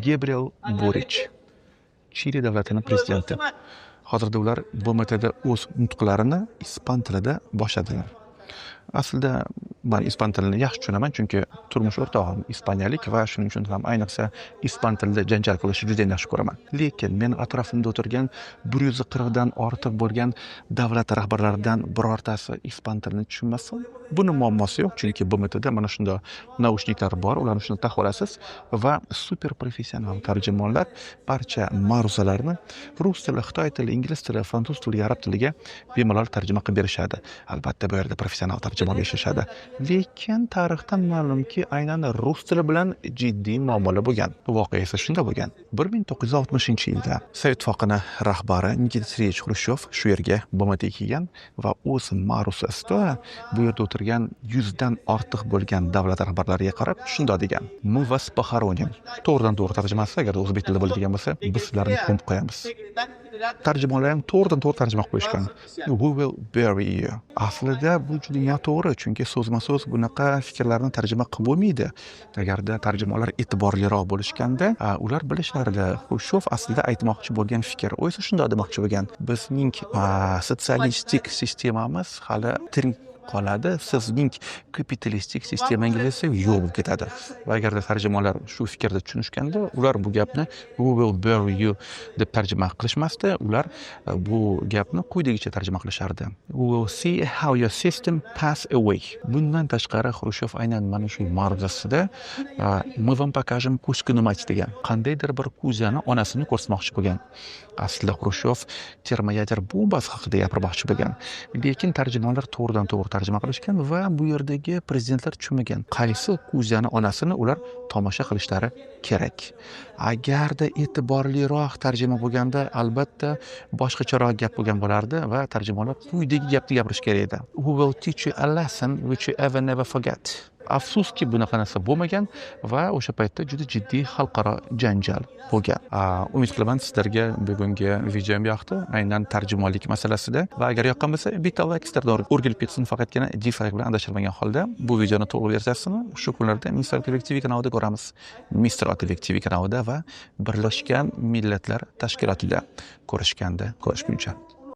Gabriel Borich, Chili davlatini prezidenti. Hozirda ular BMTda o'z nutqlarini ispan tilida boshladilar. Aslida man ispan tilini yaxshi tushunaman, chunki turmush o'rtog'im ispaniyalik va shuning uchun ham ayniqsa ispan tilida janjal qilishni juda yaxshi ko'raman. Lekin men atrofimda o'tirgan 140 dan ortiq bo'lgan davlat rahbarlaridan birortasi ispan tilini tushunmasa, buni muammosi yo'q, chunki BMTda mana shunday naushniklar bor, ularni shunda taqib olasiz va super professional tarjimonlar barcha ma'ruzalarni rus tili, xitoy tili, ingliz tili, fransuz tili, arab tiliga bemalol tarjima qilib berishadi. Albatta, bu yerda professional tarjimonlar ishlashadi. Lekin tarixdan ma'lumki, aynan rus tili bilan jiddiy muammolar bo'lgan. Voqea esa shunda bo'lgan. 1960-yilda Sovet Ittifoqini rahbari Nikita Sergeyevich Xrushchev shu yerga, BMTga kelgan va o'z ma'ruzasida bu yerda o'tirgan 100 dan ortiq bo'lgan davlat rahbarlariga qarab shundoq degan: "Мы вас похороним". To'g'ridan to'g'ri tarjimasi, agar o'zbek tilida bo'ladigan bo'lsa, biz sizlarni ko'mib qo'yamiz. Tarjimonlar ham to'g'ridan to'g'ri tarjima qilib qo'yishgan: "We will bury you". Aslida bu juda noto'g'ri, chunki so'zma so'z bunaqa fikrlarni tarjima qilib bo'lmaydi. Agarda tarjimonlar e'tiborliroq bo'lishganda, ular bilishardi Xrushchev aslida aytmoqchi bo'lgan fikr. U esa shundoq demoqchi bo'lgan: bizning sotsialistik sistemamiz hali tirik qoladi, sizning kapitalistik sistemangiz esa yo'q bo'lib ketadi. Va agarda tarjimonlar shu fikrni tushunishganda, ular bu gapni "We will bury you" deb tarjima qilishmasdi, ular bu gapni quyidagicha tarjima qilishardi: "We will see how your system pass away". Bundan tashqari, Xrushchev aynan mana shu ma'ruzasida "Мы вам покажем Кузькину мать" degan, qandaydir bir Kuzani onasini ko'rsatmoqchi bo'lgan. Aslida Xrushchev termoyader bombasi haqida gapirmoqchi bo'lgan, lekin tarjimonlar to'g'ridan to'g'ri tarjima qilishgan va bu yerdagi prezidentlar tushunmagan, qaysi Kuzani onasini ular tomosha qilishlari kerak. Agarda e'tiborliroq tarjima bo'lganda, albatta boshqacharoq gap bo'lgan bo'lardi va tarjimonlar quyidagi gapni gapirish kerak edi: "We will teach you a lesson which you ever never forget". Afsuski, bunaqa narsa bo'lmagan va o'sha paytda juda jiddiy xalqaro janjal bo'lgan. Umid qilaman, sizlarga bugungi videom yoqdi, aynan tarjimonlik masalasida. Va agar yoqqan bo'lsa, bitta layk sizlardan o'rgilib ketsin, faqatgina dislike bilan adashtirmagan holda bu videoni to'liq versiyasini shu kunlarda Mr. Otabek TV kanalida ko'ramiz. Mr. Otabek TV kanalida va Birlashgan Millatlar Tashkilotida ko'rishganda ko'rishguncha.